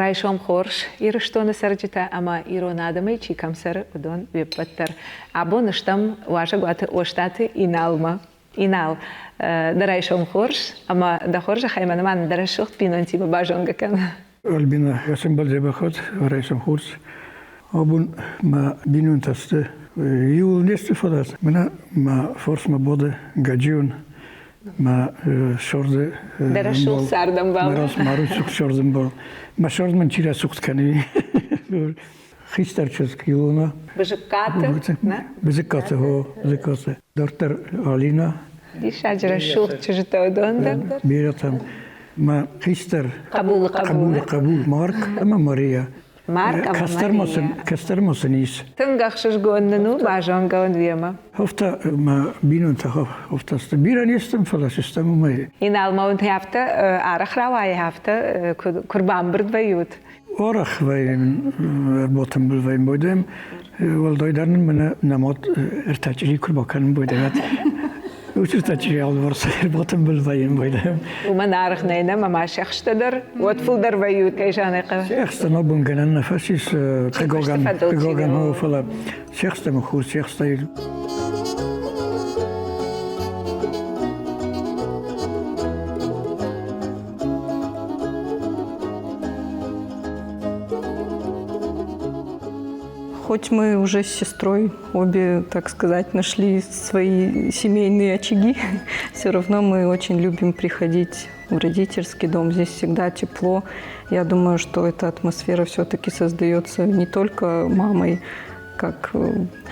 Райсом хорз, Ирыстоны цӕрджытӕ ӕмӕ ирон адӕмӕй чи кӕм цӕры, уыдон уе ппӕт дӕр. Абон стӕм уазӕгуаты Остъаты Иналмӕ. Инал, дӕ райсом хорз ӕмӕ дӕ хорзӕхӕй мӕнӕ ма дӕ рӕсугъд бинонтимӕ базонгӕ кӕн. Альбина, сымбӕлдзӕбӕхот, райсом хорз. Абон мӕ бинонтӕ сты иуыл не сты, фӕлӕ мӕнӕ мӕ форсмӕ боды Гаджион мӕ сорды Дӕ рӕсугъд цардӕмбал. Мӕ рӕсугъд цардӕмбал. Мӕ сорд мын чи рӕсугъд кӕны. Хистӕр чызг Илона. Бызыккаты? Бызыккаты, хо, Бызыккаты. Дарддӕр Алина. Диссаджы рӕсугъд чызджытӕ уыдон дӕр. Бирӕтӕм. Мӕ хистӕр хъӕбулы хъӕбулы хъӕбул Марк ӕмӕ Мария. Марк ӕмӕ Мария. Кӕстӕр ма сын ис. Тынг ӕхсызгон нын у базонгӕ уын уемӕ. Афтӕ мӕ бинонтӕ афтӕ сты. Бирӕ не стӕм, фӕлӕ сыстӕм уымӕй. Инал ма уын афтӕ арӕх рауайы, афтӕ куы рбамбырд вӕййут? Арӕх вӕййӕм ӕрбатымбыл вӕййӕм байдайӕм. Уӕлдайдӕр нын мӕнӕ нӕ мад ӕртӕ чъири куы рбакӕнын байдайӕд. Уыцы ӕртӕ чъири алыварс ӕрбатымбыл вӕййӕм байдайӕм. Уымӕн аргъ нӕй нӕм ӕмӕ сӕхстӕ дӕр уӕд фылдӕр вӕййут, кӕй зӕгъын хъӕуы. Сӕхстӕ нӕ бонгӕнӕн нӕ фӕцис, хъыгагӕн, хъыгагӕн, фӕлӕ сӕхстӕ мӕ хур сӕхстӕй. Хоть мы уже с сестрой обе, так сказать, нашли свои семейные очаги, все равно мы очень любим приходить в родительский дом. Здесь всегда тепло. Я думаю, что эта атмосфера все-таки создается не только мамой, как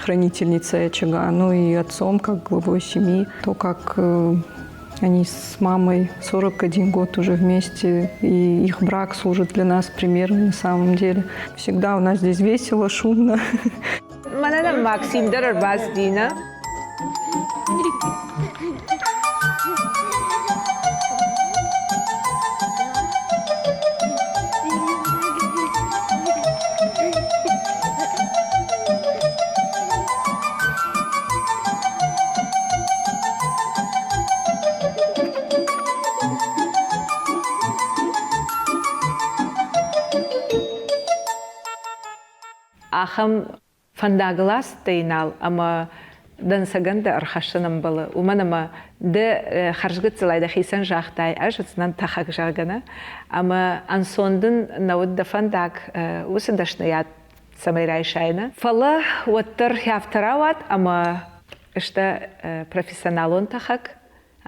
хранительницей очага, но и отцом, как главой семьи. То, как они с мамой 41 год уже вместе, и их брак служит для нас примером на самом деле. Всегда у нас здесь весело, шумно. Мӕнӕ Максим дӕр ӕрбацыди, Ахӕм фӕндагыл ацыдтӕй нал ӕмӕ дӕнцӕгӕн дӕ ӕрхӕссын ӕмбӕлы, уымӕн ӕмӕ ды хӕрзгыццылӕй дӕхицӕн загътай, ӕз уыдзынӕн тӕхӕг, зӕгъгӕ, нӕ? Ӕмӕ ӕнцон дын нӕ уыд дӕ фӕндаг уыцы дӕсныйад цӕмӕй райсай, нӕ? Фӕлӕ уӕддӕр афтӕ рауад, ӕмӕ сдӕ профессионалон тӕхӕг,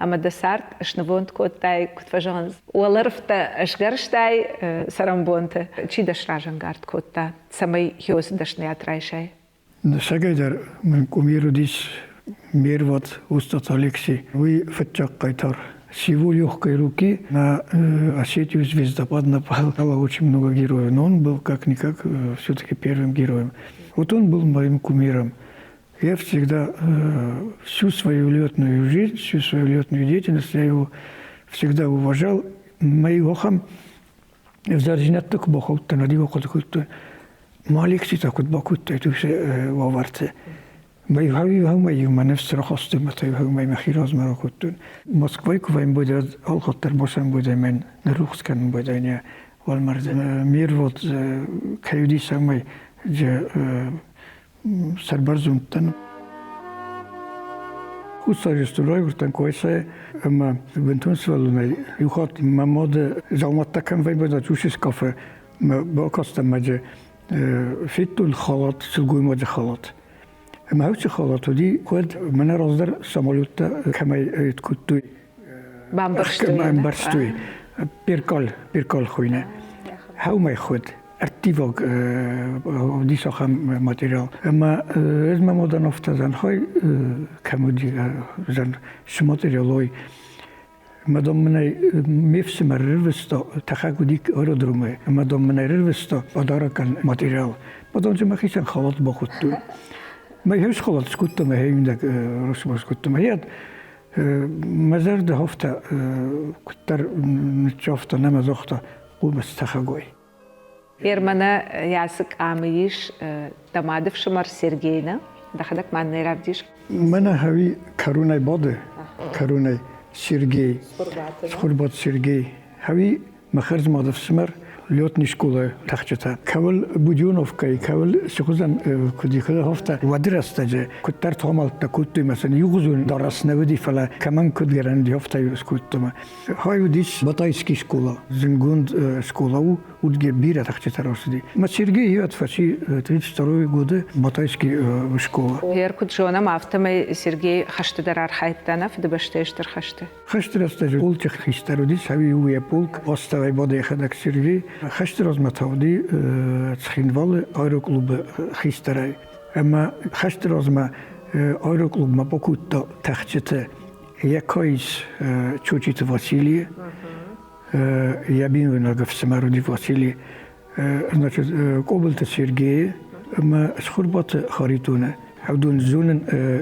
ӕмӕ дӕ цард снывонд кодтай, куыд фӕзӕгъынц, уӕлӕрвтӕ сгӕрстай цӕрӕнбонты. Чи дӕ сразӕнгард кодта, цӕмӕй хиосы дӕсныйад райсай? Сагӕй мын кумир уыдис ме рвад Устат Алексей. Уый фыццаг хъайтар. С его легкой руки на Осетию звездопад напало очень много героев, но он был как-никак все-таки первым героем. Вот он был моим кумиром. Я всегда всю свою летную жизнь, всю свою летную деятельность я его всегда уважал. Мои охам ӕвзӕрдзинӕдтӕ куы бахаудтӕн, уӕд-иу ахъуыды кодтон, ма лекцитӕ куыд бакодтай, уыцы уавӕрты. Мӕ мӕ ныфс рахастой, мӕ та мӕхи размӕ ракодтон. Москвайы куы вӕййын бодӕ, алхатт дӕр босӕн бодӕ мӕн ныррухс кӕнын бодӕ не уӕлмӕрды. Ме рвад кӕй уыди, цӕмӕй сӕрбӕрзонд дӕн. Хуссар Ирыстон райгуырдтӕн Къуайсайы ӕмӕ бынтон сывӕллонӕй иу хатт мӕ мады дзаумӕттӕ кӕм вӕййы, уыцы шкафы бакастӕн ӕмӕ дзы федтон халат, сылгоймаджы халат. Ӕмӕ уыцы халат уыди, уӕд мӕнӕ раздӕр самолеттӕ кӕмӕй кодтой, бамбӕрстой, ӕмбӕрстой, перкал, перкал хуыйны. Хӕумӕй хуыд ӕрттиваг уыдис ахӕм материал. Ӕмӕ ӕз мӕ мадӕн афтӕ зӕнхӕй кӕм уыди, зӕн цы материал ой. Мадам мын ӕй ме фсымӕр ӕрвыста, тӕхӕг уыди аэродромӕй, мадам мын ӕрвыста подарокӕн материал. Мадам дзы мӕхицӕн халат бахуыдтой. Мӕ хӕс халат скодта, мӕ хӕйминаг росмӕ скодта. Мӕ мӕ зӕрдӕ афтӕ куыддӕр ныццавта, нӕ мӕ загъта, хъуымӕ стӕхӕгой. Ермана ясы къамы ис дӕ мады фсымӕр Сергей нӕ? Дӕхӕдӕг ма нӕ равдис. Мӕнӕ хӕуи кӕрунӕй бады, кӕрунӕй Сергей, Цхуырбат Сергей. Хӕуи мӕ хӕрзмады фсымӕр летный школы тӕхджытӕ. Кӕуыл Буденовкӕйы, кӕуыл цы хуызӕн куыд ихы уӕды рӕстӕджы куыддӕр томӕлттӕ кодтой мӕ сын иугъуызон дарӕс нӕ уыди, фӕлӕ кӕмӕн куыд гӕрӕн уыди, афтӕ скодтой. Хай уыдис Батайский школа, зынгонд школа у, уыдге бирӕ тӕхджытӕ рацыди. Мӕ Сергей йӕ фӕци 32 годы Батайский школа. Гъер куыд зонӕм, афтӕмӕй Сергей хӕсты дӕр архайдта нӕ Фыдыбӕстӕйы Стыр хӕсты. Хӕсты рӕстӕджы полчы хистӕр уыди, сӕуи у йӕ полк, астӕуӕй бады йӕхӕдӕг Сергей. Хӕсты размӕ та уыди Цхинвалы аэроклубы хистӕрӕй. Ӕмӕ хӕсты размӕ аэроклубмӕ бакодта тӕхджыты йӕ каис Чочиты Василийы, йӕ бинойнаг ӕфсымӕр уыди Василий, значит, Къобылты Сергейы ӕмӕ Цхуырбаты Харитоны. Уыдон зонын,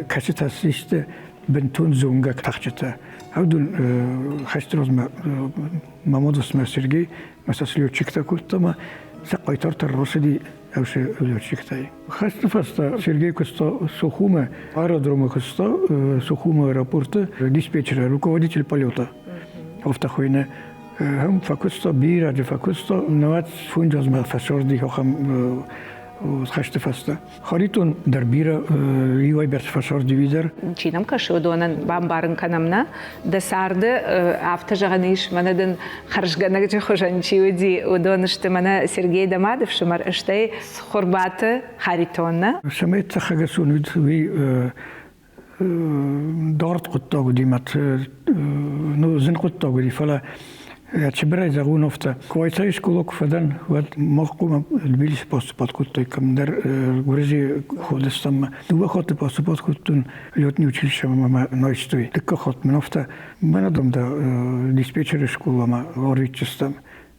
кӕцытӕ систы бынтон зонгӕ тӕхджытӕ. Уыдон хӕсты размӕ Мамодовсмӕ Сергей мӕ сӕ летчиктӕ кодта ӕмӕ сӕ хъайтартӕ рацыди ӕвсе летчиктӕй. Хӕсты фӕстӕ Сергей куыста Сухумы, аэродромы куыста Сухумы аэропорты диспетчеры, руководитель полета. Афтӕ хуыйны. Хӕм фӕкуыста, бирӕ фӕкуыста, науӕд фондз азмӕ фӕсӕрди ахӕм хӕсты фӕстӕ. Харитон дӕр бирӕ иуӕй бӕрц фӕсӕрди дӕр. Чи нӕм кӕсы, уыдонӕн бамбарын кӕнӕм нӕ. Дӕ царды афтӕ зӕгъӕн ис, мӕнӕ дын хӕрзгӕнӕджы хуызӕн чи уыди, уыдон сты мӕнӕ Сергей дӕ мады фсымӕр, стӕй Цхуырбаты Харитон нӕ? Цӕмӕй цӕхӕгӕсон уыд, уый дард хъуыддаг уыди, ну, зын хъуыддаг уыди, фӕлӕ чыбырӕй зӕгъон афтӕ. Куайцайы скъола куы фӕдӕн, уӕд мах хъуамӕ Тбилисы поступат кодтой кӕмдӕр Гуырдзыйы ходыстӕммӕ. Дыууӕ хатты поступат кодтон летный училищемӕ мӕ найстой. Дыккаг хатт мын афтӕ, мӕнӕ дам дӕ диспетчеры скъоламӕ арвитдзыстӕм.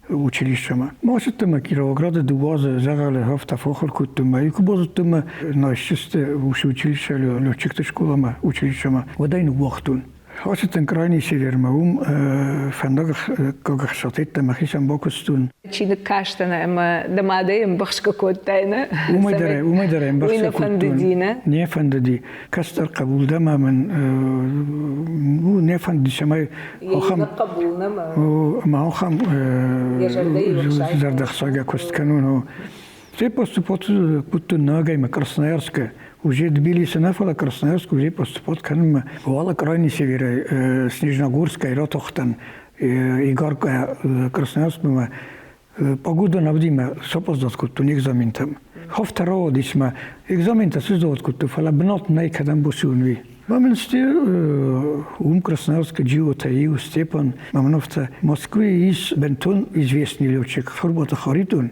Училищемӕ. Ма Кировограды дыууӕ азы дзӕгъӕлы афтӕ фӕхуыр кодтон мӕ куы базыдтон мӕ Найсчысты уыцы училище летчикты скъоламӕ училищемӕ, уӕд ӕй ныууагътон. Ацыдтӕн Крайний Севермӕ, уым фӕндаггаг ӕхсатӕттӕ мӕхицӕн бакуыстон. Чиныг кастӕн ӕмӕ дӕ мадӕй ӕмбӕхсгӕ кодтай, нӕ? Уымӕй дӕр, уымӕй дӕр ӕмбӕхсгӕ кодтон. Не фӕндыди. Кӕстӕр хъӕбул дӕ ӕмӕ мын не фӕндыди, цӕмӕй ахӕм ӕмӕ ахӕм зӕрдӕхсайгӕ куыст кӕнон. Те поступать кодтон ногӕй Красноярскы. Уже Тбилисы нӕ, фӕлӕ Красноярск уже поступать кӕнынмӕ. Уал Крайний Северӕй Снежногорскӕй ратахтӕн Игаркӕ Красноярскмӕ. Погода нӕ сопоздать кодтон экзаментӕм. Хафта рауадис мӕ экзаментӕ сыздават кодтон, фӕлӕ бынат нӕй кӕдӕм бацӕуын уый. Мамин сте ум Красноярска Джиота иу Степан Мамоновта Москвы ис бынтон известный летчик Фурбаты Харитон.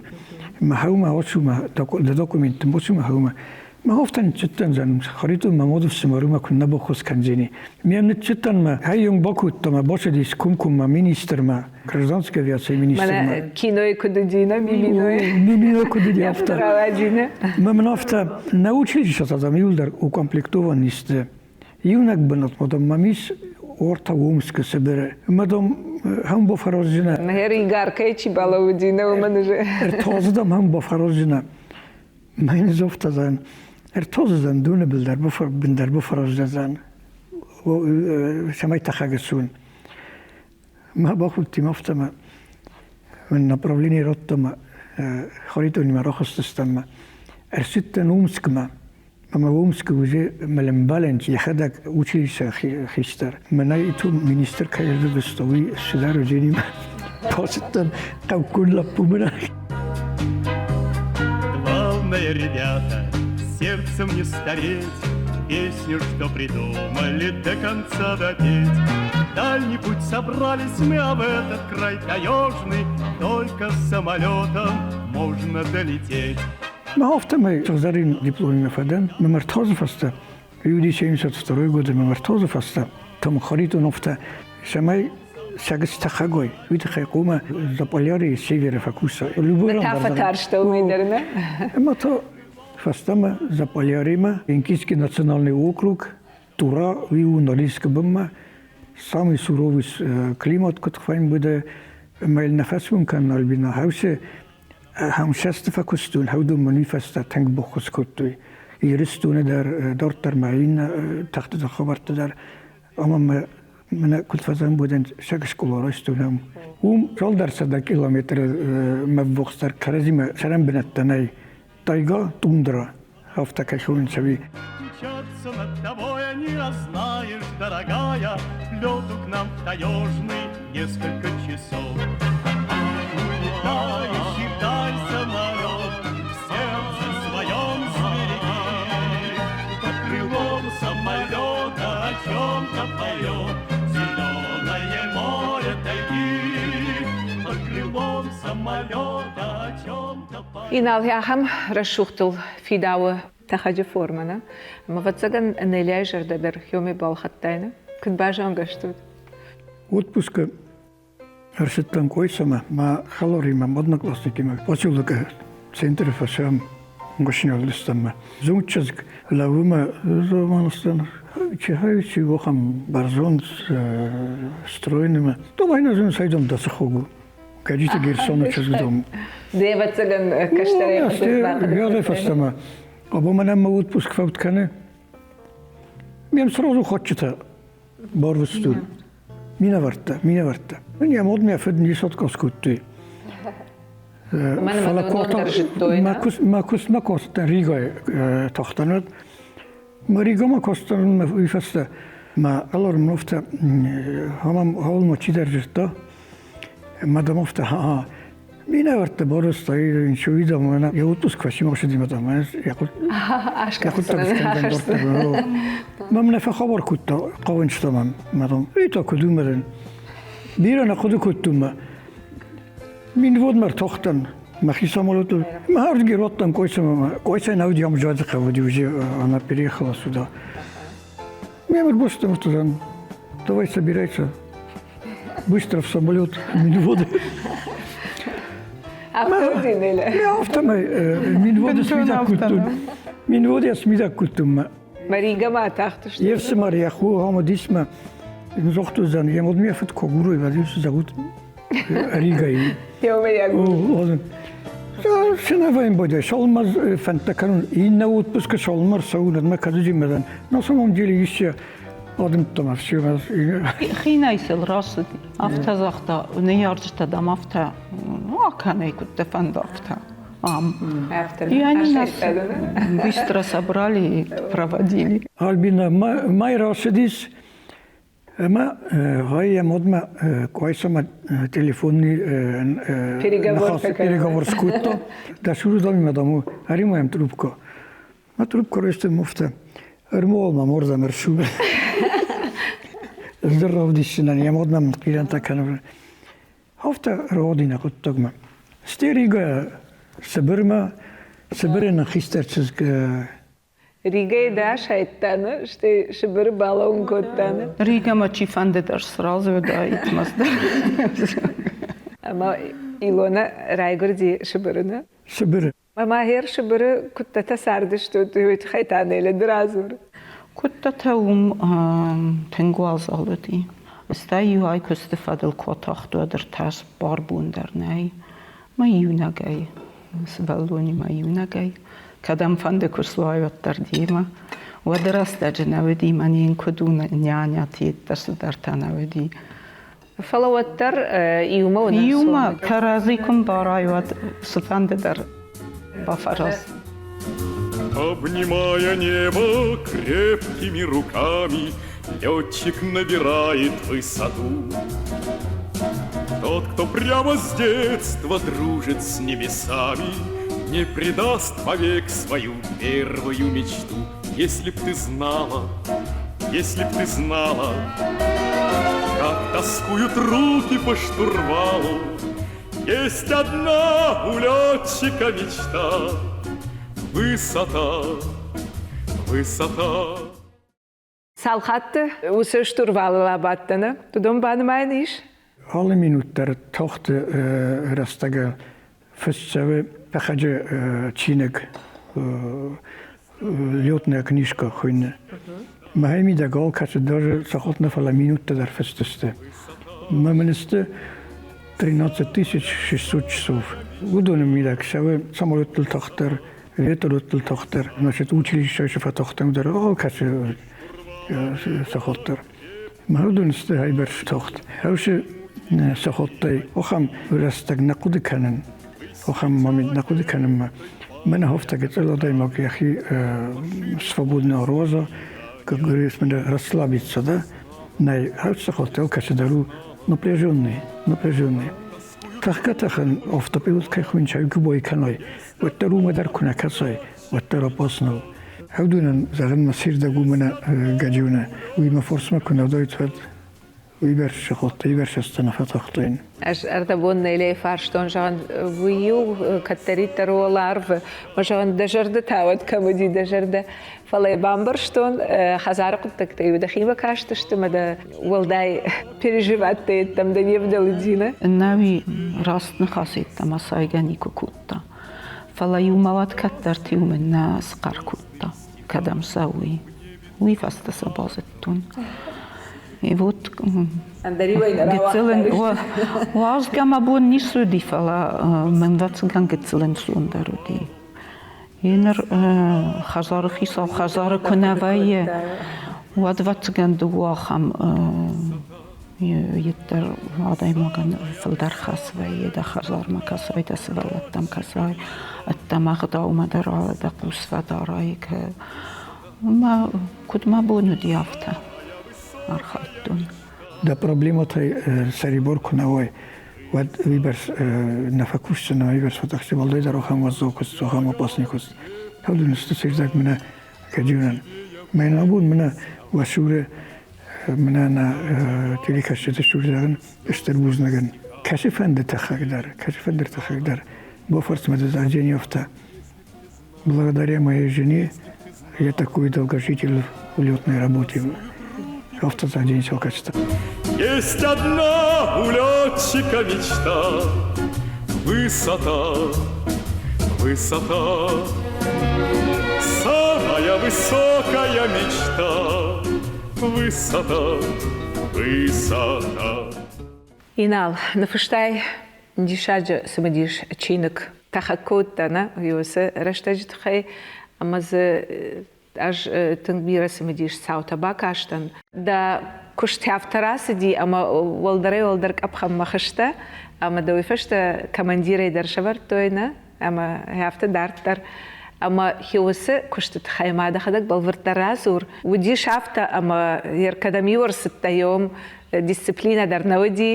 Мӕ хӕумӕ ацумӕ документты бацумӕ хӕумӕ. Мӕ афтӕ ныццыдтӕн зӕн Харитон Мамодов цымӕрумӕ куыннӕ баххуыс кӕндзӕни. Ме ныццыдтӕн мӕ хӕййон бакодта мӕ бацыдис комкоммӕ министрмӕ, гражданской авиацийы министрмӕ. Кинойы куыд уыди, нӕ Миминойы? Мимино куыд уыди, афтӕ. Мӕ мын афтӕ нӕ училищетӕ там иуылдӕр укомплектован сты. Иунӕг бынат мадам мӕм ис Орта Омскы Сыбыры. Мадам хӕм бафӕраздзынӕ. Мӕ Игаркӕй чи балӕууыди, нӕ уымӕн уже. Ӕртоздам хӕм бафӕраздзынӕ. Мӕн зофтазан. Ӕртоздзӕн дуны былдӕр бындӕр бафӕраздзӕн. Цӕмӕй тӕхӕг ссун. Мӕ бахудти афтӕмӕ направление радта Харитонимӕ рахызтыстӕм ӕрцыдтӕн Омскмӕ. Ӕмӕ Омскы уже мӕлӕмбалӕн йӕхӕдӕг училище хистӕр. Мӕнӕй иту министр кӕй ӕрвыста, уый сыдар уыдзӕни бацыдтӕн хъӕуккон лӕппумӕ. Главное, ребята, сердцем не стареть, Песню, что придумали, до конца допеть. Дальний путь собрались мы, а в этот край таежный Только самолетом можно долететь. Мӕ афтӕмӕй сыгъзӕрин дипломимӕ фӕдӕн. Мӕ мӕрдхозы фӕстӕ, июли 72 годы мӕ мӕрдхозы фӕстӕ Томхоритон афтӕ, цӕмӕй сӕгыс тӕхӕгой, уый тыххӕй хъуамӕ Заполярье северы фӕкуса. Любой Та фӕтарстӕ уымӕй дӕр, нӕ? Ӕмӕ то фӕстӕмӕ Заполярьемӕ Янкийский национальный округ, Тура, уый у Норильскы бынмӕ, самый суровый климат куыд фӕн буде, ӕмӕ йыл нӕ фӕцуын кӕнын Альбина Хаусе. Ахӕм сӕсты фӕкуыстон, хӕудон мын уый фӕстӕ тынг баххуыс кодтой. Ирыстоны дӕр, дарддӕр ма иннӕ тахтыты хабӕртты дӕр. Ӕмӕ мӕ мӕнӕ куыд фӕзӕмбудӕн сӕг скъола райстон ам. Уым цалдӕр сӕдӕ километры мӕ ввахсдӕр кӕрӕдзимӕ цӕрӕн бынӕттӕ нӕй. Тайга, тундра, афтӕ кӕй хонынц ӕви. Мчатся над тобой, не знаешь, дорогая, Лету к нам в таежный несколько часов. Улетаешь и вдаль самолет, В сердце своем сбереги. Под крылом самолета о чем-то поет Зеленое море тайги. Под крылом самолета о чем-то поет. Инал ахӕм рӕсугъдыл фидауы тӕхӕджы формӕ, нӕ? Ӕмӕ, ӕвӕццӕгӕн, Нелляйы зӕрдӕ дӕр хёме балхӕдтай, нӕ? Куыд базонгӕ стут? Отпускы ӕрцыдтӕн Къойсамӕ, мӕ хӕларимӕ, одноклассникимӕ поселокы центры фӕсӕм гуысниалыстӕммӕ. Зонг чызг лӕууы мӕ заманыстӕн чихай чи охам бӕрзонд стройными. Давай назын сайдом да сыхогу. Гӕджиты Герсоны чызг дом. Де ӕвӕццӕгӕн кӕстӕрӕй Гӕдӕй фӕстӕмӕ. Абон мӕнӕн мӕ отпуск фӕуд кӕны. Мем сразу хатчытӕ барвыстой. Минӕвӕрттӕ, минӕвӕрттӕ. Йӕ мод мӕ фыд не соткос кодтой. Фӕлӕ мӕ куыстмӕ кодтан Ригӕйы тахтӕн. Мӕ Ригӕмӕ кодтан уый фӕстӕ мӕ алармовтӕ хамам чидӕр зыдта. Мадамовтӕ ха Минӕвӕрттӕ барызта, инчуида мӕнӕ йӕ отпуск фӕсимӕхсыди мадам. Мӕм нӕ фӕхабар кодта хъӕуынчытӕ мӕм, мадам. И та куыд умӕрын. Бирӕ нӕ хъуыды кодтон мӕ. Минводмӕ ртахтӕн, мӕхи самолетыл. Мӕ ардги родтӕн Койцамӕ. Койца нӕ уыди Амджады хъӕуы, уже она переехала сюда. Мемыр бостым давай собирайся. Быстро в самолет, Минводы. Афтӕмӕй Минводы смидӕг кодтон. Минводы смидӕг кодтон мӕ. Маригӕ атахтысты. Йе фсымӕр йӕ хо амыдисмӕ загътуызӕн, йе мод ме фыд Когурой вӕдис зӕгъут Ригӕйы. Цынӕвӕйын бодӕй, Солмаз фӕндтӕ кӕнун, иннӕ отпускы Солмар цӕуын, мӕ кӕдыджимӕ На самом деле еще адымдтам все. Хинӕй сыл рацыди. Афтӕ загъта, ныййарджытӕ, дам, афтӕ акӕнай, куыд дӕ фӕнды, афтӕ. Ам. И они нас быстро собрали и проводили. Альбина, май рацыдис, Ӕмӕ гъей йӕ модмӕ Къуайсамӕ телефонный переговор скодта. Дӕ цуры дам у, ӕри-ма йӕм трубку. Ма трубку райстон муфтӕ. Ӕрмуал мӕм уырдӕм ӕрцу. Ӕз дӕр равдисдзынӕн, йӕ модмӕ мын хъирӕнтӕ кӕны. Афтӕ роди нӕ хъуыддагмӕ. Стӕй Ригӕ Сыбырмӕ, Сыбыры нын хистӕр чызг Ригӕйы дӕ асайдта, стӕй Сыбыры балӕууын кодта. Ригӕмӕ чи фӕнды дӕр сразу уыдаид мӕздӕр. Ӕмӕ Илона райгуырди Сыбыры, нӕ? Сыбыры. Ӕмӕ гъер Сыбыры куыдтӕтӕ цардыстут, уый тыххӕй та Нелли ды радзур. Куыдтӕтӕ уым тынг уазал уыди. Стӕй иуӕй куысты фӕдыл куы атахт, уӕд ӕртӕ цыппар бон дӕр нӕй. Мӕ иунӕгӕй сывӕллонимӕ иунӕгӕй, кӕдӕмфӕнды куы суай, уӕддӕр демӕ. Уӕды рӕстӕджы нӕ уыди, мӕнӕн куыд у няняты йеддӕр цыдӕртӕ нӕ уыди. Фӕлӕ уӕддӕр иумӕ уыд Иумӕ кӕрӕдзи куы мбарай, уӕд цыфӕнды дӕр бафӕраз. Обнимая небо крепкими руками, Летчик набирает высоту. Тот, кто прямо с детства дружит с небесами, Не предаст вовек свою первую мечту. Если б ты знала, если б ты знала, Как тоскуют руки по штурвалу, Есть одна у летчика мечта — Высота, высота. Цал хатты уыцы штурвалыл абадтӕн, уыдон банымайӕн ис? Алы минут дӕр тохты рӕстӕгы фыст цӕуы тӕхӕджы чиныг летная книжка хуыйны. Мӕхи мидӕг алкӕцы дӕр сахат нӕ, фӕлӕ минуттӕ дӕр фыст сты. Мӕ мын сты 13 600 часов. Уыдоны мидӕг цӕуы самолеттыл тахт дӕр, вертолеттыл тахт дӕр, значит, училищӕйы фӕтахтӕм дӕр, алкӕцы сахат дӕр. Уыдон сты айбӕрц тахт. Хӕусы сахаттӕй ахӕм рӕстӕг нӕ хъуыды кӕнын, ахӕм момент нӕ хъуыды кӕнынмӕ. Мӕнӕ афтӕ гыццыл адӕймаг йӕхи свободно роза, как говорится, расслабиться, да? Нӕй, хӕусы сахаттӕ алкӕцы дӕр у напряженный, напряженный. Тӕхгӕ-тӕхын автопилот кӕй хуынчай куы кӕной, уӕддӕр уымӕ дӕр куы нӕ кӕсай, уӕддӕр опасно у. Ӕвдунӕн зӕгъын мӕ сирдӕг у мӕнӕ Гаджиунӕ. Уый мӕ форсмӕ куы нӕ уыдаид, уӕд уый бӕрц сахатта, уый бӕрц ӕзтӕ нӕ фӕтахтаин. Ӕз ӕрдӕбон Нелейы фарстон, зӕгъын, уый-иу кӕддӕриддӕр уӕларвы. Мӕ зӕгъын, дӕ зӕрдӕ та уӕд кӕм уыди, дӕ зӕрдӕ. Фӕлӕ бамбӕрстон, хӕдзары хъуыддӕгтӕ-иу дӕхимӕ кастысты мӕ дӕ уӕлдай переживаттӕ йеддӕм дӕ не вдӕлыди, нӕ? Нӕуи раст ныхас йеддӕмӕ сайгӕ никуы кодта. Фӕлӕ-иу мӕ уӕд кӕддӕрты-иу мын нӕ схъӕр кодта, кӕдӕм цӕуы, уый фӕстӕ сӕ базыдтон. И вот гыццыл уадзгӕ мӕ бон ницы уыди, фӕлӕ мӕн ӕвӕццӕгӕн гыццыл ӕнцондӕр уыди. Еныр хӕдзары хицау хӕдзары куы нӕ вӕййы, уӕд ӕвӕццӕгӕн дыууӕ ахӕм йеддӕр адӕймагӕн фылдӕр хӕс вӕййы дӕ хӕдзармӕ кӕсай, дӕ сывӕллӕттӕм кӕсай, ӕддӕмӕ ӕгъдаумӕ дӕр дӕ хъус фӕдарай. Мӕ куыд мӕ бон уыди, афтӕ архайдтон. Дӕ проблемӕтӕй сӕрибар куы нӕ уай, уӕд уыйбӕрц нӕ фӕкусдзынӕ, уыйбӕрц фӕтӕхсы, уӕлдайдӕр ахӕм уӕззау куыст, ахӕм опасный куыст. Уыдон сты сӕйраг мӕнӕ кӕджынӕн. Мӕн абон мӕнӕ уӕ цуры мӕнӕ нӕ телекӕсджыты цур зӕгъын стыр бузныг кӕцыфӕнды тӕхӕг дӕр, кӕцыфӕнды тӕхӕг дӕр бафӕрсмӕ дӕ афтӕ. Благодаря моей жене я такой долгожитель в летной работе. Автозадень качества. Есть одна у летчика мечта – высота, высота. Самая высокая мечта – высота, высота. Инал, ныфыстай диссаджы цымыдис чиныг тӕхӕг кодта, нӕ, уыцы рӕстӕджы тыххӕй ӕмӕ дзы ӕз тынг бирӕ цымыдис цаутӕ бакастӕн. Дӕ куыст афтӕ рацыди ӕмӕ уӕлдӕрӕй-уӕлдӕр къӕпхӕнмӕ хызтӕ, ӕмӕ дӕ уый фӕстӕ командирӕй дӕр сӕвӕрдтой, нӕ? Ӕмӕ афтӕ дарддӕр. Ӕмӕ уыцы куысты тыххӕй ма дӕхӕдӕг бӕлвырддӕр радзур. Уыдис афтӕ, ӕмӕ кӕдӕм-иу ӕрцыдтӕ, йом дисциплинӕ дӕр нӕ уыди.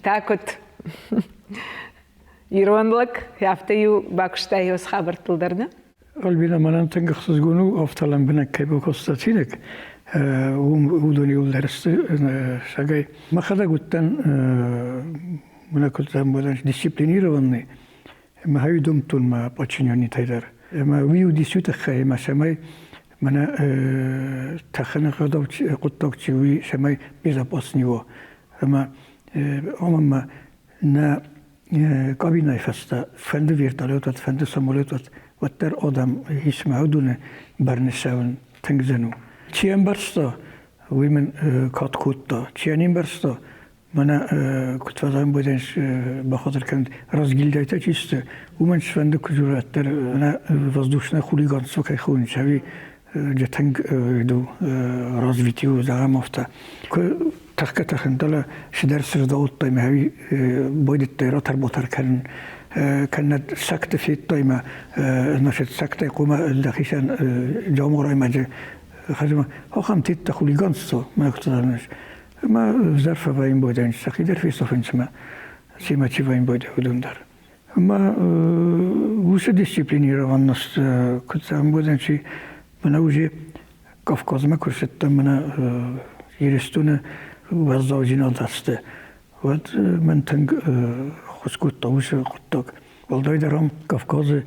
Та куыд ирон лӕг, афтӕ-иу бакуыстай уыцы хабӕрттыл дӕр, нӕ? Альбина, мӕнӕн тынг ӕхсызгон у, афтӕ лӕмбынӕг кӕй бакодта чиныг, уым уыдон иуылдӕр сты сагӕй. Мӕхӕдӕг уыдтӕн, мӕнӕ куыд зӕгъӕм, дисциплинированный, ӕмӕ хӕй домдтон мӕ подчиненнитӕй дӕр. Ӕмӕ уый уыдис уый тыххӕй, ӕмӕ цӕмӕй мӕнӕ тӕхыны хъуыддаг чи уый, цӕмӕй безопасный уа. Ӕмӕ омӕ нӕ кабинӕйы фӕстӕ фӕнды вертолет уӕд, фӕнды самолет уӕд, уӕддӕр адӕм исмӕ уыдоны бӕрны цӕуын тынг зын у. Чи ӕмбӕрста, уый мын кад кодта. Чи не мбӕрста, мӕнӕ куыд фӕзӕгъын бодӕн бахатыр кӕнут, разгильдяйтӕ чи сты, уымӕн сфӕнды куы дзурӕд дӕр нӕ воздушное хулиганство кӕй хонынц, ӕви тынг развитие у, зӕгъӕм афтӕ. Куы тӕхгӕ-тӕхын дӕлӕ цыдӕр сырдаудтай мӕ ӕви байдыдтай ратар-батар кӕнын, кӕнӕ сӕгты федтай мӕ, значит, сӕгтӕй хъуамӕ дӕхицӕн джамораймаджы хӕзма, ахӕм тедта хулиганство, мӕ куыд Ӕмӕ ӕвзӕр фӕвӕййын байдайынц, сӕхи дӕр фесафынц ӕмӕ семӕ чи вӕййын байдайы, уыдон дӕр. Ӕмӕ уыцы дисциплинированность куыд зӕгъын уыдзӕн, чи мӕнӕ уже Кавказмӕ куы рцыдтӕн, мӕнӕ Ирыстоны уӕззаудзинад ацыды, уӕд мӕн тынг ххуыс кодта уыцы хъуыддаг. Уӕлдайдӕр ам Кавказы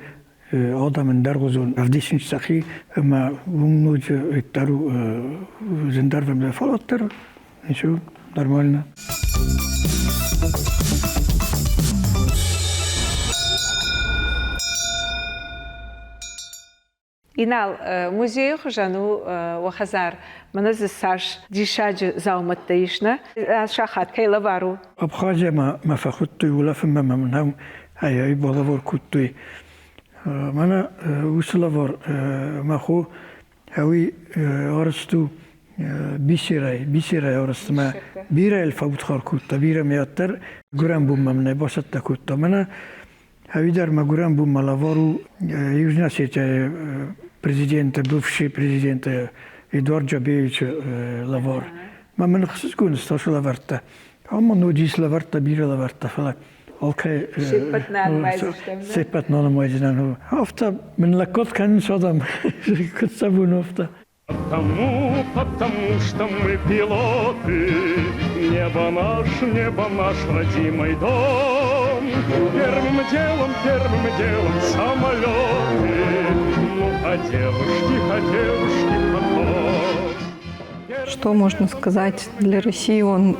адӕм ӕндӕргъуызон ӕвдисынц сӕхи ӕмӕ уым ноджы дӕр зындӕр вӕййы, фӕлӕ уӕддӕр ничего, нормально. Инал, музейы хуызӕн у уӕ хӕдзар. Мӕнӕ дзы цас диссаджы дзаумӕттӕ ис, нӕ? Сахат кӕй лӕвар у? Абхазиямӕ мӕ фӕхуыдтой улӕфынмӕ мӕ мын Ай балавар кодтой. Мӕнӕ уыцы лӕвар мӕ хо Ӕви арӕзт у бисерӕй, бисерӕй арӕзт ӕмӕ бирӕ йыл фӕудхар кодта, бирӕ мӕ уӕддӕр гуырӕн бонмӕ мын ӕй бацӕттӕ кодта. Мӕнӕ ӕви дӕр мӕ гуырӕн бонмӕ лӕвар у Южная Осетияйы президента, бывший президента Эдуард Джабеевичы лӕвар. Мӕ мын ӕхсызгон стасы лӕвӕрттӕ. Ам мын уыдис лӕвӕрттӕ, бирӕ лӕвӕрттӕ, фӕлӕ алкӕй се ппӕт нӕ нымайдзынӕн. Афтӕ мын лӕггад кӕнынц адӕм, куыд сӕ бон афтӕ. Потому, потому что мы пилоты, Небо наш, небо наш родимый дом. Первым делом самолеты, Ну, а девушки, а девушки потом. Что можно сказать? Для России он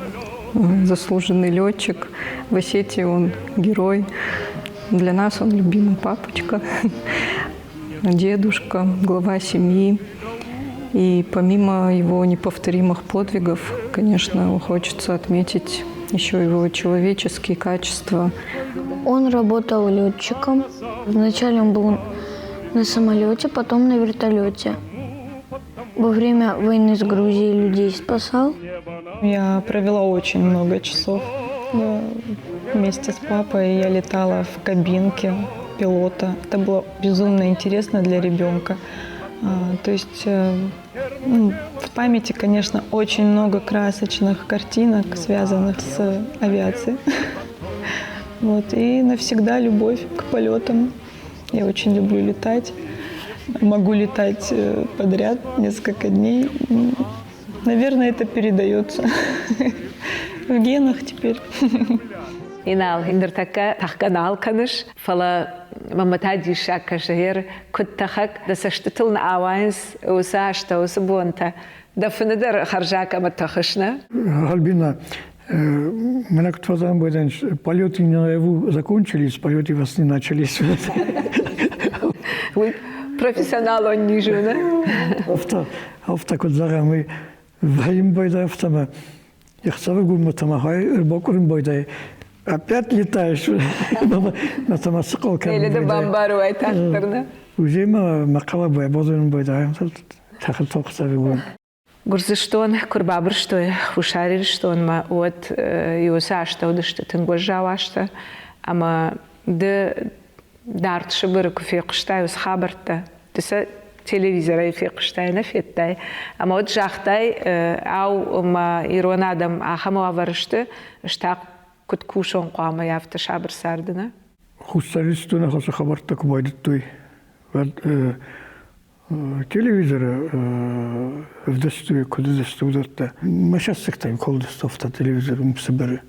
заслуженный летчик, в Осетии он герой. Для нас он любимый папочка, дедушка, глава семьи. И помимо его неповторимых подвигов, конечно, хочется отметить еще его человеческие качества. Он работал летчиком. Вначале он был на самолете, потом на вертолете. Во время войны с Грузией людей спасал. Я провела очень много часов вместе с папой. Я летала в кабинке пилота. Это было безумно интересно для ребенка. То есть ну, в памяти, конечно, очень много красочных картинок, связанных с авиацией. Вот, и навсегда любовь к полетам. Я очень люблю летать. Могу летать подряд несколько дней. Наверное, это передается в генах теперь. Инал, ныртӕккӕ тӕхгӕ нал кӕныс, фӕлӕ мӕнмӕ та диссаг кӕсы, гъер куыд тӕхӕг, дӕ цӕстытыл нӕ ауайынц уыцы азтӕ, уыцы бонтӕ. Дӕ фыны дӕр хӕрзаг ӕмӕ тӕхыс, нӕ? Альбина, Мене полеты наяву закончились, полеты во сны начались. Уый профессионалон низ у, нӕ? Афтӕ, афтӕ куыд зӕгъӕм, уый вӕййын байдайы афтӕмӕ. Ӕхсӕвыгон тамахай ӕрбакъуырын байдайы. Опять летаешь? Мӕ тама сықал кӕнын Еле де бамбары уайтагъддӕр, нӕ? Уже ма мӕ хъӕлӕбайы базонын байдайы, тӕхын ӕхсӕвыгон. Гуырдзыстон куы рбабырстой Хуссар Ирыстонмӕ, уӕд уыцы азтӕ уыдысты тынг уӕззау азтӕ ӕмӕ ды дард Сыбыры куы фехъуыстай уыцы хабӕрттӕ, ды сӕ телевизорӕй фехъуыстай, нӕ федтай, ӕмӕ уӕд загътай, ау, мӕ ирон адӕм ахӕм уавӕры сты, ӕз та куыд кусон хъуамӕ афтӕ сабыр царды, нӕ? Хуссар Ирыстоны ацы хабӕрттӕ куы байдыдтой, уӕд Телевизоры ӕвдыстой, куыд уыдысты, уыдӕттӕ. Мӕ сӕссыгтӕй колдыстовта телевизор уым Сыбыры.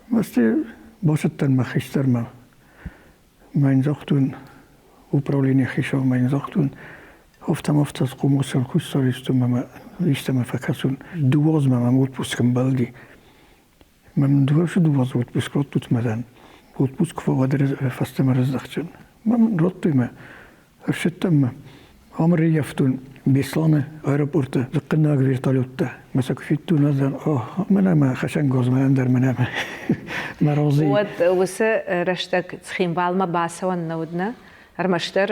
Мӕсты бацыдтӕн мӕ хистӕрмӕ. Мӕ йын загътон, управление хицаумӕ йын загътон, афтӕ-мафтӕ схъомыл Хуссар Ирыстонмӕ истӕмӕ фӕкӕсон. Дыууӕ азмӕ мӕм отпуск ӕмбӕлди. Мӕм дыууӕ дыууӕ отпуск радтут мӕнӕн. Отпуск фӕуӕд фӕстӕмӕ раздӕхтӕн. Мӕм радтой мӕ. Ӕрсыдтӕн мӕ. Ам ӕрӕййӕфтон Бесланы аэропорты дзыхъхъыннаг вертолеттӕ. Мӕ сӕ куы федтон, уӕд о, мӕнӕ мӕ хӕцӕнгарз мӕнӕн дӕр мӕнӕ мӕ разы. Уӕд уыцы рӕстӕг Цхинвалмӕ бацӕуӕн нӕ уыд, нӕ? Ӕрмӕстдӕр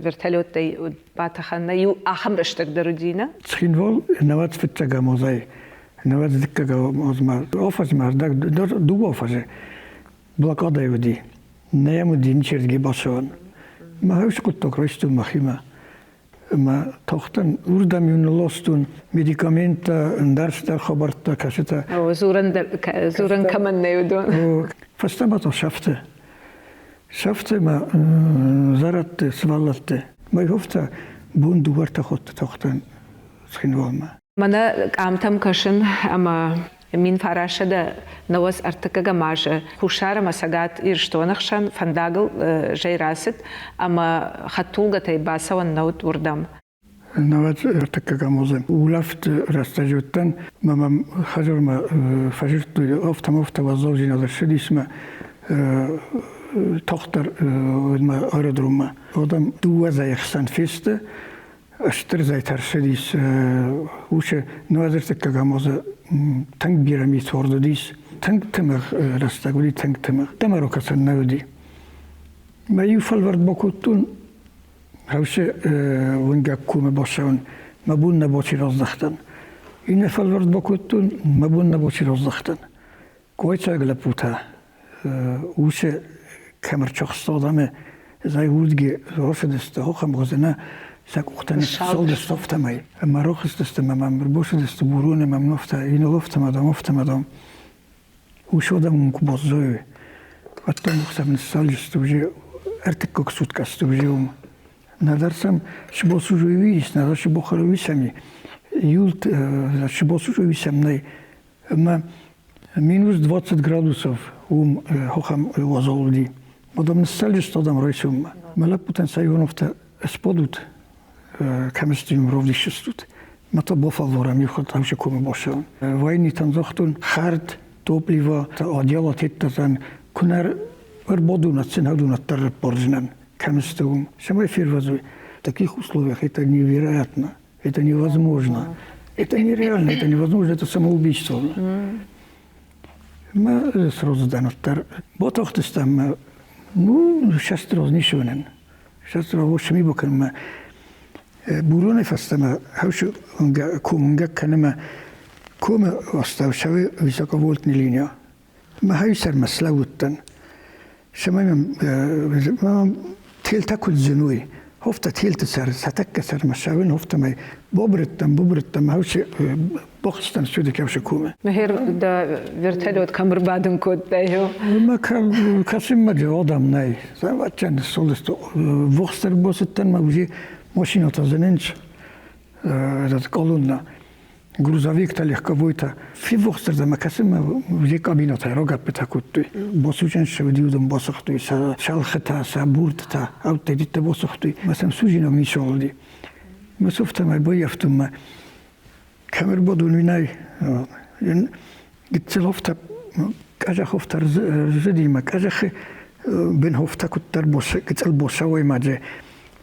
вертолеттӕй батӕхӕн нӕ иу ахӕм рӕстӕг дӕр уыди, нӕ? Цхинвал науӕд фыццӕгӕм азӕй науӕдз дыккӕгӕм азмӕ афӕдзмӕ ӕрдӕг дыууӕ афӕдзы блокадӕ уыди. Нӕ йӕм уыди ничердыгӕй бацӕуӕн. Мӕ уыцы хъуыддаг райстон мӕхимӕ. Ӕмӕ тохтӕн уырдӕм-иу нылластон медикаменттӕ, ӕндӕр цыдӕр хабӕрттӕ, кӕцытӕ. Дзурӕн кӕмӕн нӕй, уыдон. Фӕстӕмӕ та сӕфты. Сӕфты мӕ зӕрӕдты, сывӕллӕтты. Мӕ афтӕ бон дыууӕртӕ хатты тахтӕн Цхинвалмӕ. Мӕнӕ къамтӕм кӕсын ӕмӕ 1993 азы Хуссар ӕмӕ Цӕгат Ирыстоны хсӕн фӕндагыл зӕй рацыд ӕмӕ хӕдтулгӕтӕй бацӕуӕн нӕ уыд уырдӕм. Науӕд ӕртыккӕгӕм азы улӕфт рӕстӕджы уыдтӕн мӕ мӕм хӕдзармӕ фӕзырдтой, афтӕ-мафтӕ уӕззаудзинад ӕрцыдис мӕ тагъддӕр мӕ аэродроммӕ. Адӕм дыууӕ зӕйы хсӕн фесты, Стыр зӕйтӕ ӕрцыдис уыцы нуӕдзӕртыккӕгӕм азы тынг бирӕ мит уыдис. Тынг тымыгъ рӕстӕг уыди, тынг тымыгъ. Тӕмӕро кӕсӕн нӕ уыди. Мӕ иу фӕлвӕрд бакодтон, хӕусы уынгӕг комы бацӕуын, мӕ бон нӕ баци раздӕхтӕн. Иннӕ фӕлвӕрд бакодтон, мӕ бон нӕ баци раздӕхтӕн. Койцаг лӕппутӕ уыцы кӕм ӕрцахстон ӕмӕ зӕй удги рохсыдысты хохӕмгъуызы сӕ къухтӕ ныссалдысты афтӕмӕй. Ӕмӕ рохстысты ӕмӕ мӕм ӕрбацыдысты бурон ӕмӕ мнофтӕ, инолофтӕ ӕмӕ домофтӕ ӕмӕ дом. Уыцы адӕм уым куы баззайой, уӕд дӕм сӕм ныссалдысты уже ӕртыккаг суткӕ сты уже уым. Нӕдӕр сӕм сбосужуй ис, нӕдӕр сбохаруй сӕм юлт сбосужуй сӕм нӕй. Ӕмӕ минус 20 градусов уым хохӕм уазал уыди. Уыдон ныссӕлдысты адӕм райсоммӕ. Мӕ лӕппутӕн сӕ ионовтӕ сбадут, кӕм сты, уым равдисдзыстут. Мӕ та бафӕлварӕм иу хатт ӕмсе комы бацӕуын. Войнитӕн загътон, хӕрд, топливо, одеяло теттӕтӕн куынӕ ӕрбадунат сын адунат дӕр ӕппардзынӕн, кӕм сты, уым. Цӕмӕй фервӕзой. В таких условиях это невероятно. Это невозможно. Это нереально, это невозможно, это самоубийство. Мӕ сразу дӕр батахтыстӕм, ну, сейчас разнесенен. Сейчас рабочими бакӕнмӕ. Буронӕй фӕстӕмӕ хӕусы комунгӕ кӕнӕмӕ комы астӕу цӕуы высоковольтный линия. Мӕ хӕйсӕрмӕ слӕууыдтӕн. Цӕмӕй мӕм телтӕ куыд зыной, хофтӕ телты сӕр, сӕ тӕккӕ сӕрмӕ ссӕуын, офтӕмӕй бобрыдтӕн, бобрыдтӕн, мӕ бохстӕн сюды кӕусы комы. Мӕхер дӕ вертолет кӕм ӕрбадын кодтай? Мӕ кӕсынмӕ адӕм нӕй. Ӕвӕццӕн столысты вохстӕр бацыдтӕн, мӕ уже машинӕтӕ зынынц, этот колонна. Грузовиктӕ, легковойтӕ. Феввахсдӕр кӕсынмӕ уыди кабинӕтӕ, рагӕппытӕ кодтой. Басучӕн ссӕуди, уыдон басыгътой сӕ цӕлхытӕ, сӕ буртытӕ, ӕвдтӕ басыгътой. Мӕ сӕм судзинаг ницыуал уыди. Мӕ софтӕмӕй баййӕфтон мӕ кӕм ӕрбадон, уый нӕй. Гыццыл хофтӕ, къӕзӕхофтӕ рзыди мӕ къӕзӕхы бын хофтӕ куыддӕр гыццыл босауӕй ма дзы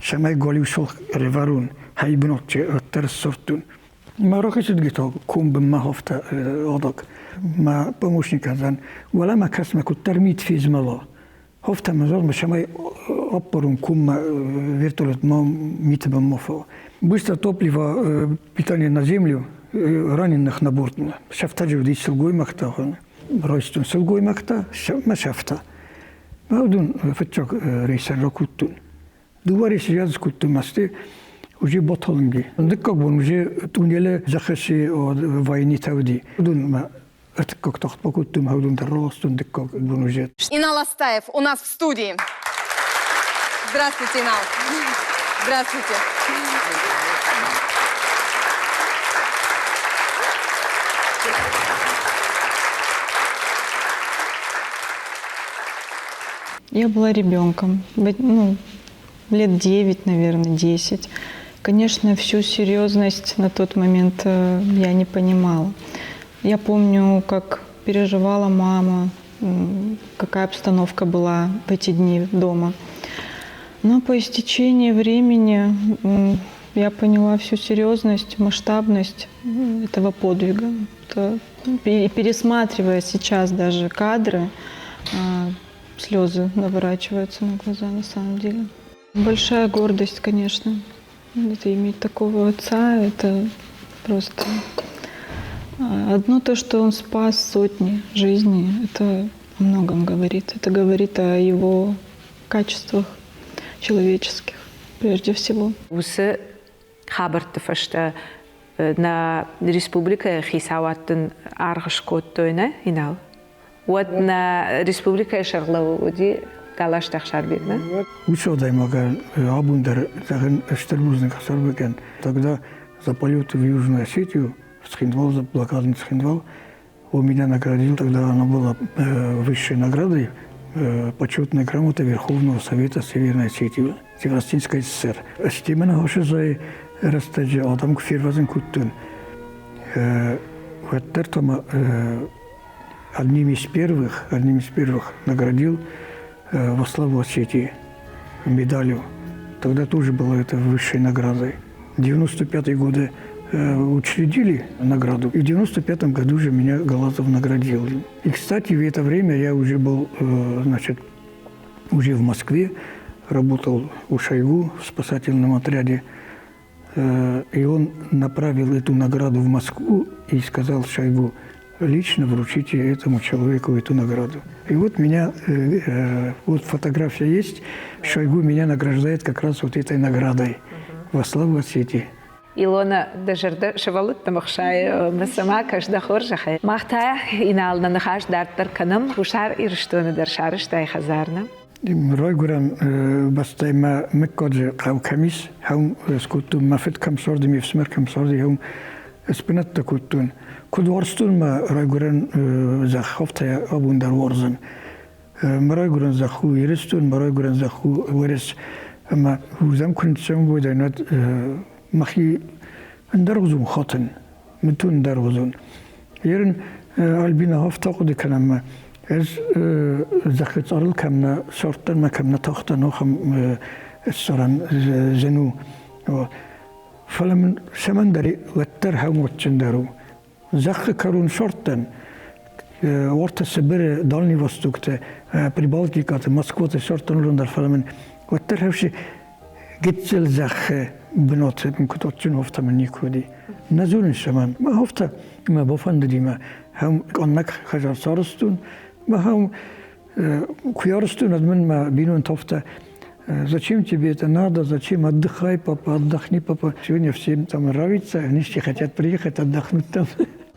цӕмӕй галиу цалх ӕрӕвӕрон, хай бынат уӕддӕр ссардтон. Мӕ рахицыдгитӕ ком бынмӕ хафта адаг. Мӕ помощникӕн уӕлӕмӕ кӕсмӕ куыддӕр мит фезмӕла. Хафта мӕ зӕгъмӕ, цӕмӕй аппарон коммӕ вертолет ма миты бынмӕ фӕуа. Быстро топливо, питание на землю, раненых на борт. Сӕфтӕджы уыди сылгоймӕгтӕ, райстон сылгоймӕгтӕ, мӕ сӕфтӕ. Мӕ уыдон фыццаг рейсӕн ракодтон. Дыууӕ рейсы скодтой масты уже баталынги. Дыккаг бон уже туннелы зӕххы войнитӕ уыди. Уыдон ӕртыккаг тахт бакодтой, уыдон дӕр раластон дыккаг бон уже. Инал Астаев у нас в студии. Здравствуйте, Инал. Здравствуйте. Я была ребенком, ну, лет 9, наверное, 10. Конечно, всю серьезность на тот момент я не понимала. Я помню, как переживала мама, какая обстановка была в эти дни дома. Но по истечении времени я поняла всю серьезность, масштабность этого подвига. Это, пересматривая сейчас даже кадры, слезы наворачиваются на глаза на самом деле. Большая гордость, конечно, это иметь такого отца, это просто одно то, что он спас сотни жизней, это о многом говорит. Это говорит о его качествах человеческих, прежде всего. Уыцы хабӕртты фӕстӕ нӕ республикӕйы хицауад дын аргъ скодтой, нӕ, Инал? Уӕд нӕ республикӕйы сӕргълӕууӕг уыди Галазты Ӕхсарбег, нӕ? Уыцы адӕймагӕн абон дӕр зӕгъын стыр бузныг Ӕхсарбегӕн. Тогда за полет в Южную Осетию, в Цхинвал, за блокадный Цхинвал, он меня наградил, тогда она была высшей наградой, почетная грамота Верховного Совета Северной Осетии, Северо-Осетинской ССР. Стемен хошызай рӕстӕджы адӕм куы фервӕзын кодтон, уӕддӕр та ма одним из первых наградил во славу Осетии медалью. Тогда тоже было это высшей наградой. 95-е годы учредили награду. И в 95 году же меня Галазов наградил. И, кстати, в это время я уже был, значит, уже в Москве, работал у Шойгу в спасательном отряде. И он направил эту награду в Москву и сказал Шойгу, лично вручите этому человеку эту награду. И вот меня, вот фотография есть, Шойгу меня награждает как раз вот этой наградой во славу Осетии. Илона, дӕ зӕрдӕ сывӕллӕттӕм ӕхсайы ӕмӕ цӕмӕ кӕс дӕ хорзӕхӕй. Мах та Инал нӕ ныхас дарддӕр кӕнӕм. Хуссар Ирыстоны дӕр сарӕзтай хӕдзар, нӕ? Райгуырӕн бӕстӕй мӕ мыггаджы хъӕу кӕм ис, хӕм скодтон, мӕ фыд кӕм царди, ме фсымӕр кӕм царди, хӕм сбынӕттӕ кодтон. Куыд уарзтон мӕ райгуырӕн зӕхх, афтӕ абон дӕр уарзын. Мӕ райгуырӕн зӕхх у Ирыстон, мӕ райгуырӕн зӕхх у Уӕрӕс. Ӕмӕ уырдӕм куы ныццӕуын уӕд уӕд мӕхи ӕндӕргъуызон хатын, мытон ӕндӕргъуызон. Ерын Альбина афтӕ хъуыды кӕнӕм ӕмӕ ӕз зӕххы цъарыл кӕм нӕ цардтӕн ӕмӕ кӕм нӕ тахтӕн, ахӕм ссарӕн зын у. Фӕлӕ мын цӕмӕндӕр уӕддӕр хӕмуатджындӕр у. Зӕххы кӕрон сорттӕн Орта Сыбыры, Дальний Востокты, Прибалтикаты, Москваты сорттӕн уыдон дӕр, фӕлӕ мын уӕддӕр хӕфсы гыццыл зӕххы бынаты куыд адджын афтӕ мын никуы уыди. Нӕ зонын цӕмӕн. Мӕ афтӕ мӕ бафӕндыди мӕ хӕм къаннӕг хӕдзар сарӕзтон, мӕ хӕм куы арӕзтон, уӕд мын мӕ бинонтӕ афтӕ Зачем тебе это надо? Зачем? Отдыхай, папа, отдохни, папа. Сегодня всем там нравится, они все хотят приехать, отдохнуть там.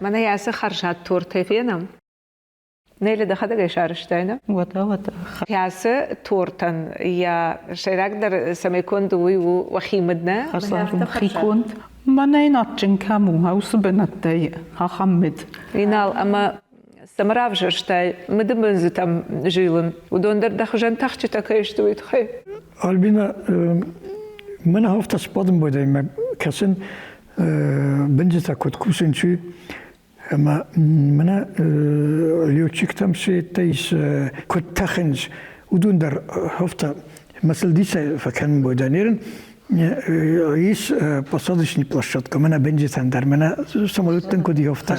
Мӕнӕ ацы хӕрзад тортӕй фенӕм. Нелли, дӕхӕдӕг ӕй сарӕзтай, нӕ? Уӕдӕ, уӕдӕ. Кӕцы тортӕн йӕ сӕйрагдӕр цӕмӕй конд у, уый у уӕхи мыд, нӕ? Хӕрзад хи конд. Мӕнӕн адджын кӕм у, уыцы бынӕттӕй ахӕм мыд. Инал, ӕмӕ цӕмӕ равзӕрстай мыдыбындзытӕм зилын? Уыдон дӕр дӕ хуызӕн тӕхджытӕ кӕй сты, уый тыххӕй? Альбина, мӕн афтӕ сбадын байдайын мӕ кӕсын бындзытӕ куыд кусын, чи ӕмӕ мӕнӕ летчиктӕм се ис куыд тӕхынц, уыдон дӕр афтӕ мӕ сыл дисӕй фӕкӕнын байдайын. Ис посадочный площадка, мӕнӕ бындзытӕн дӕр, мӕнӕ самолеттӕн куыд афтӕ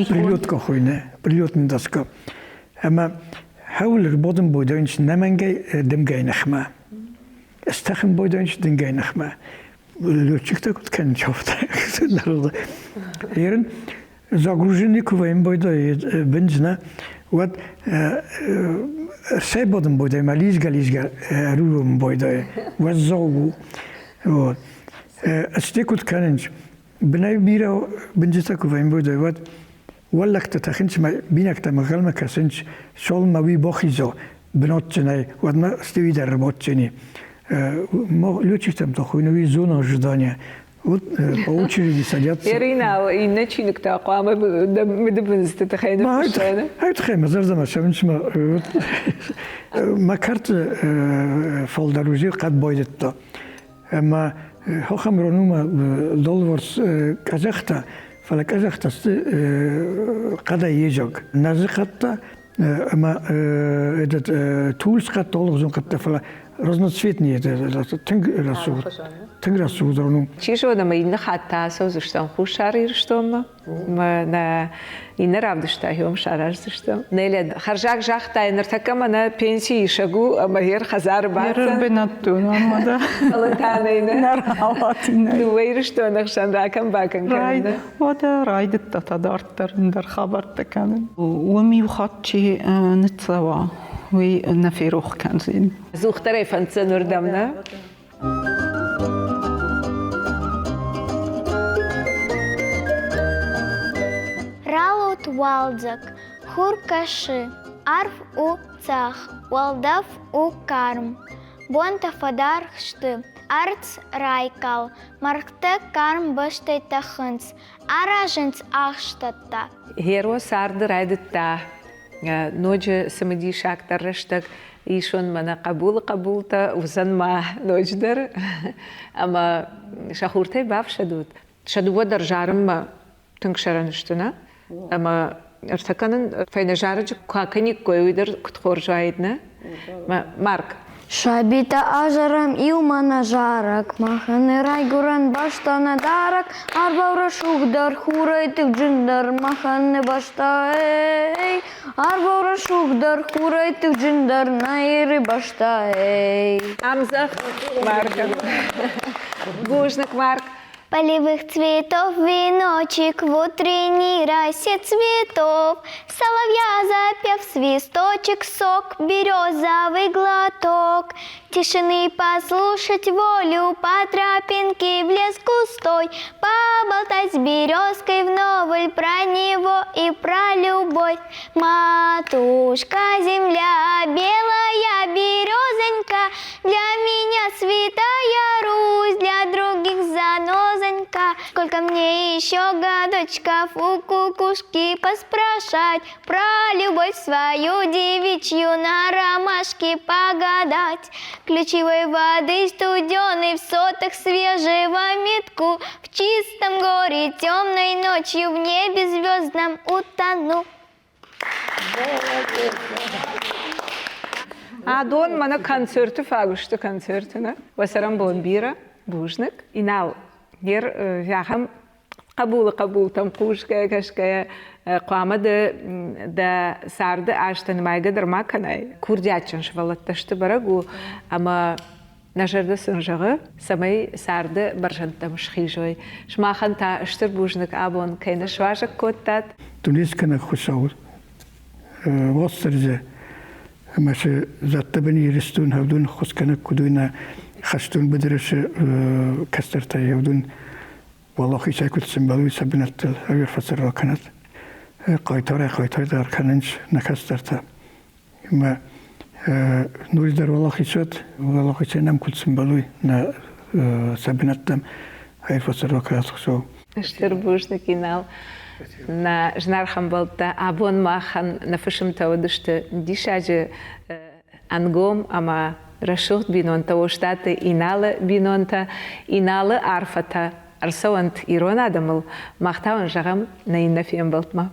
прилетка хуыйны, прилетная доска. Ӕмӕ хӕуыл ӕрбадын байдайынц нӕмӕнгӕй дымгӕйы ныхмӕ. Стӕхын байдайынц дымгӕйы ныхмӕ. Летчиктӕ куыд кӕнынц афтӕ. Ерын загруженный куы вӕййын байдайы бындз нӕ, уӕд ӕрцӕйбадын байдайы ӕмӕ лидзгӕ-лидзгӕ ӕруром байдайы. Уӕззау у. Вот. Сте куыд кӕнынц? Бынӕй бирӕ бындзытӕ куы вӕййын байдайы, уӕд уӕллӕгтӕ тӕхынц мӕ бинӕгтӕ ӕнхъӕлмӕ кӕсынц, цалынмӕ уый бахиза бынатджынӕй, уӕдмӕ стӕй дӕр ӕрбадджыни. Летчиктӕм та хуыйны уый зона ожидания. Вот по очереди садятся. Ирина, иннӕ чиныг та хъуамӕ мыдыбындзыты тыххӕй ныффыссай, Ай тыххӕй мӕ зӕрдӕмӕ цӕуынц мӕ мӕ кӕрты фалдӕр уыди хъӕд байдыдта. Ӕмӕ хохӕм ронумӕ долварс къӕдзӕхтӕ, фӕлӕ къӕдзӕхтӕ сты хъӕдӕй йедзаг. Нӕзы хъӕдтӕ ӕмӕ этот тулдз хъӕдтӕ, алыгъуызон хъӕдтӕ, фӕлӕ разноцветные тынг рӕсугъд, тынг рӕсугъд рон у. Чи зоны, ӕмӕ иннӕ хатт та ацӕудзыстӕм Хуссар Ирыстонмӕ. Мӕ иннӕ равдыста уым сараздзыстӕм. Неля, хӕрзаг загътай, ныртӕккӕ мӕнӕ пенси исӕг у ӕмӕ йе хӕдзары баддзӕн. Бынӕттон ӕмӕ да. Фӕлӕ та нӕй нӕ. Нӕ рауадзинӕй. Дыууӕ Ирыстоны хсӕн ракӕн-бакӕн кӕнын. Уӕдӕ райдыдта та дарддӕр ӕндӕр хабӕрттӕ кӕнын. Уым иу хатт чи ныццӕуа, уый нӕ ферох кӕндзӕн. Дзухдӕр ӕй фӕнддзӕн уырдӕм, нӕ? Ралӕуд уалдзӕг, хур кӕсы, арв у цъӕх, уӕлдӕф у хъарм. Бонтӕ фӕдаргъ сты, ӕрдз райхъал, мӕргътӕ хъарм бӕстӕй тӕхынц, аразынц ахстӕттӕ. Геро царды райдыдта ноджы цымыдисагдӕр рӕстӕг исон мӕнӕ хъӕбулы хъӕбултӕ уыдзӕн ма ноджыдӕр ӕмӕ сӕ хуртӕй бафсӕдут. Сӕ дыууӕ дӕр зарынмӕ тынг сӕрӕн сты, нӕ? Ӕмӕ ӕртӕ кӕнын фӕйнӕ зарӕджы куы акӕниккой, уый дӕр куыд хорз уаид, нӕ? Марк. Сабитӕ азарӕм иумӕ нӕ зарӕг, Махӕн нӕ райгуырӕн бӕстӕ нӕ дарӕг, Арвау рӕсугъддӕр, хурӕй тыхджындӕр, Махӕн нӕ бӕстӕ, эй! Арвау рӕсугъддӕр, хурӕй тыхджындӕр, Нӕ Иры бӕстӕ, эй! Ӕмдзӕгъд Марк. Бузныг, Марк. Полевых цветов веночек в утренней росе цветов, Соловья запев свисточек, сок, березовый глоток. Тишины послушать волю по тропинке в лес густой, Поболтать с березкой вновь про него и про любовь. Матушка земля, белая березонька, Для меня святая Русь, для других занозонька. Сколько мне еще годочков у кукушки поспрашать, Про любовь свою девичью на ромашке погадать. Ключевой воды студеной в сотах свежего метку, В чистом горе темной ночью в небе звездном утону. Адон мӕнӕ концерты фаг сты концерты, нӕ? Уӕ цӕрӕнбон бирӕ, бузныг. Инал, гер ахӕм хъӕбулы хъӕбултӕм хъусгӕйӕ, кӕсгӕйӕ хъуамӕ ды дӕ царды азтӕ нымайгӕ дӕр ма кӕнай. Курдиатджын сывӕллӕттӕ сты бӕрӕг у, ӕмӕ нӕ зӕрдӕ сын зӕгъы, цӕмӕй царды бӕрзӕндтӕм схизой. Сымахӕн та стыр бузныг абон кӕй нӕ суазӕг кодтат. Дунескӕнӕг Хуыцау Уастырджи ӕмӕ цы зӕдты бын Ирыстон уыдон ххуысгӕнӕг куыд уый нӕ хӕстон быдыры цы кӕстӕртӕй уыдон уӕлахизӕй куыд сӕмбӕлой сӕ бынӕттыл ӕгӕр фӕцӕрра кӕнӕт. Хъайтарӕй хъайтардӕр кӕнынц нӕ кӕстӕртӕ. Ӕмӕ ноджыдӕр уӕлахиз уӕд, уӕлахизӕй нӕм куыд сӕмбӕлой нӕ сӕ бынӕттӕм ӕй фӕцӕрра кӕнӕт Хуыцау. Стыр бузныг, Инал. Нӕ зынаргъ ӕмбӕлттӕ, абон махӕн нӕ фысымтӕ уыдысты диссаджы ӕнгом ӕмӕ рӕсугъд бинонтӕ, Остъаты Иналы бинонтӕ. Иналы арфӕтӕ ӕрцӕуӕнт ирон адӕмыл, мах та уын зӕгъӕм нӕ иннӕ фембӕлдмӕ.